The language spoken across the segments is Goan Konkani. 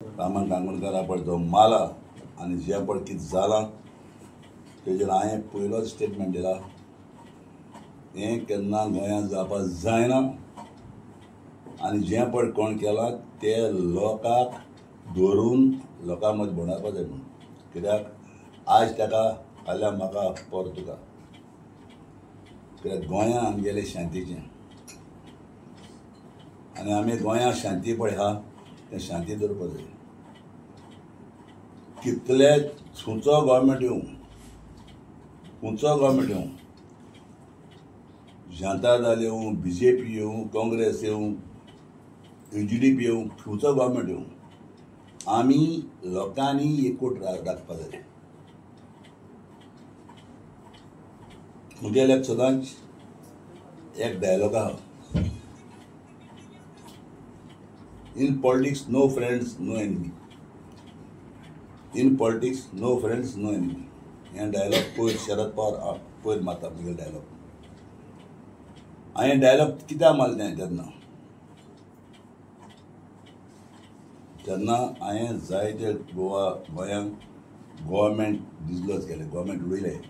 रामन काणकोणकारा पळय जो माला आनी जें पळय कितें जालां तेजेर हांवें पयलोच स्टेटमेंट दिला, हें केन्ना गोंयांत जावपाक जायना आनी जें पळय कोण केलां ते लोकांक धरून लोकां मदीं भोंवडावपाक जाय म्हणून. कित्याक आज ताका फाल्यां म्हाका पर तुका. कित्याक गोंयांत आमगेलें शांतीचें आनी आमी गोंयांत शांती पळय आहा तें शांती दवरपाक जाय. कितले खंयचो गव्हर्मेंट येवं, खंयचो गव्हर्मेंट येवं, जनता दल येवं, बी जे पी येवं, काँग्रेस येवं, you G D P येवं, खंयचो गव्हर्मेंट येवं, आमी लोकांनी एकवट राखपाक जाय. म्हगेले सदांच एक डायलॉग आहा, in politics no friends no enemy. In politics no friends no enemy. हें डायलॉग पयर शरद पवार पयर मारता म्हगेलो डायलॉग. हांवें डायलॉग कित्याक मारलें तें तेन्ना तेन्ना हांवें जायते गोवा गोंयांक गव्हर्मेंट डिजलोज केलें, गव्हर्मेंट उडयलें.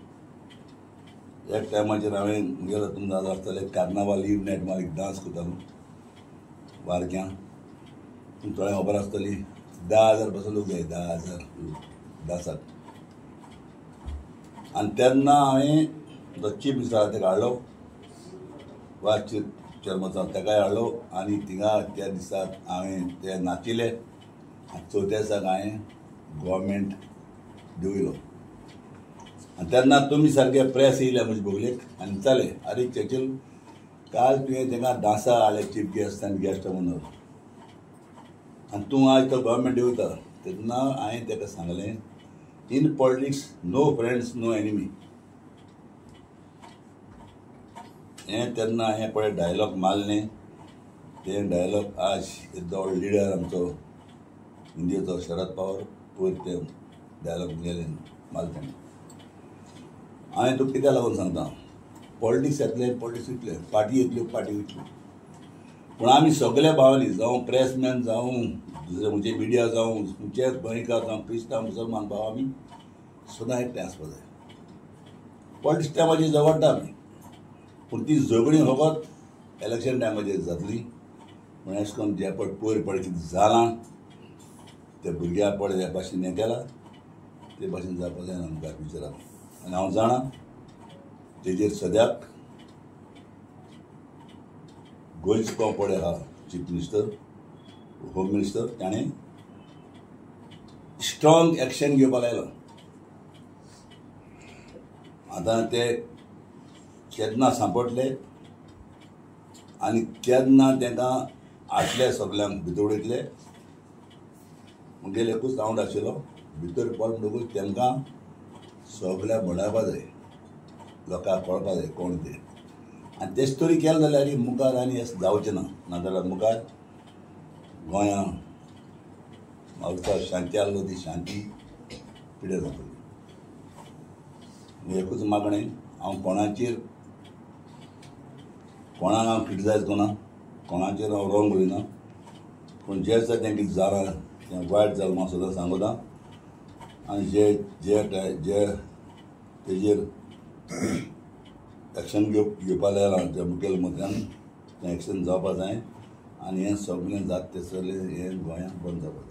एक टायमाचेर हांवें म्हगेलो तुमकां आसतलें कार्नावाल इव नायट मार एक डांस करतालो वारक्यां, तुमकां थोड्यांक खबर आसतली, 10,000 पासून लोक जाय, 10,000 लोक डांसाक. आनी तेन्ना हांवें जो चीफ मिनिस्टर ताका हाडलो, वायस चेअरमन ताकाय हाडलो आनी थिंगा त्या दिसा हांवें ते नाचिले आनी चवथ्या दिसाक हांवें गव्हर्मेंट देंवयलो. आनी तेन्ना तुमी सारके प्रेस येयले म्हजे बगलेक आनी विचारलें, आरे चर्चिल, काल तुवें तांकां डांसा हाडले चीफ गेस्ट आनी गेस्ट म्हणून आनी तूं आयज तो गव्हर्मेंट देंवयता. तेन्ना हांवें ताका सांगलें, in politics no friends no enemy. हें तेन्ना हांवें पळय डायलॉग मारलें, तें डायलॉग आज येदो व्हडलो लिडर आमचो इंडियेचो शरद पवार पयर तें डायलॉग गेले मारले तेणें. हांवें तुका कित्याक लागून सांगता, पॉलिटिक्स येतलें, पॉलिटिक्स वयतलें, पार्टी येतल्यो, पार्टी वयतल्यो, पूण आमी सगल्या भावांनी, जावं प्रेसमॅन जावं दुसरे खंयचे मिडिया जावं, खंयचे गोंयकार जावं, क्रिस्तांव मुसलमान भाव, आमी सदां एकठांय आसपाक जाय. पॉलिटिक्स टायमाचेर झगडटा आमी, पूण ती झगडीं फकत इलेक्शन टायमाचेर जातली. पूण अशें करून जें पळय पयर पळय कितें जालां त्या भुरग्या पळय ह्या भाशेन हें केलां ते भाशेन जावपाक जायना आमकां फ्युचराक. आनी हांव जाणा तेजेर सद्याक गोंयचो पळय आहा चीफ मिनिस्टर, होम मिनिस्टर, ताणें स्ट्रॉंग एक्शन घेवपाक लायलां. आतां ते केन्ना सांपडले आनी केन्ना तांकां हाडले सगल्यांक भितर उडयतले, म्हगेले एकूच रावंड आशिल्लो, भितर पडले म्हणटकूच तांकां सगळ्या भोंवडावपाक जाय, लोकांक कळपाक जाय कोण ते. आनी तेच तरी केलें जाल्यार मुखार आनी हें जावचें ना, नाजाल्यार मुखार गोंयांत म्हाका शांती आसलो ती शांती पिड्यार जातली. एकूच मागणें, हांव कोणाचेर कोणाक हांव क्रिटिसायज करना, कोणाचेर हांव रॉंग उलयना, पूण जें आसा तें कितें जालां तें वायट जालां हांव सदां सांगता. आनी जे जे जे तेजेर एक्शन घेवपाक लायलां त्या मुखेलमंत्र्यान, तें एक्शन जावपाक जाय आनी हें सगळें जाता तें सगळें हें गोंयांत बंद जावपाक जाय.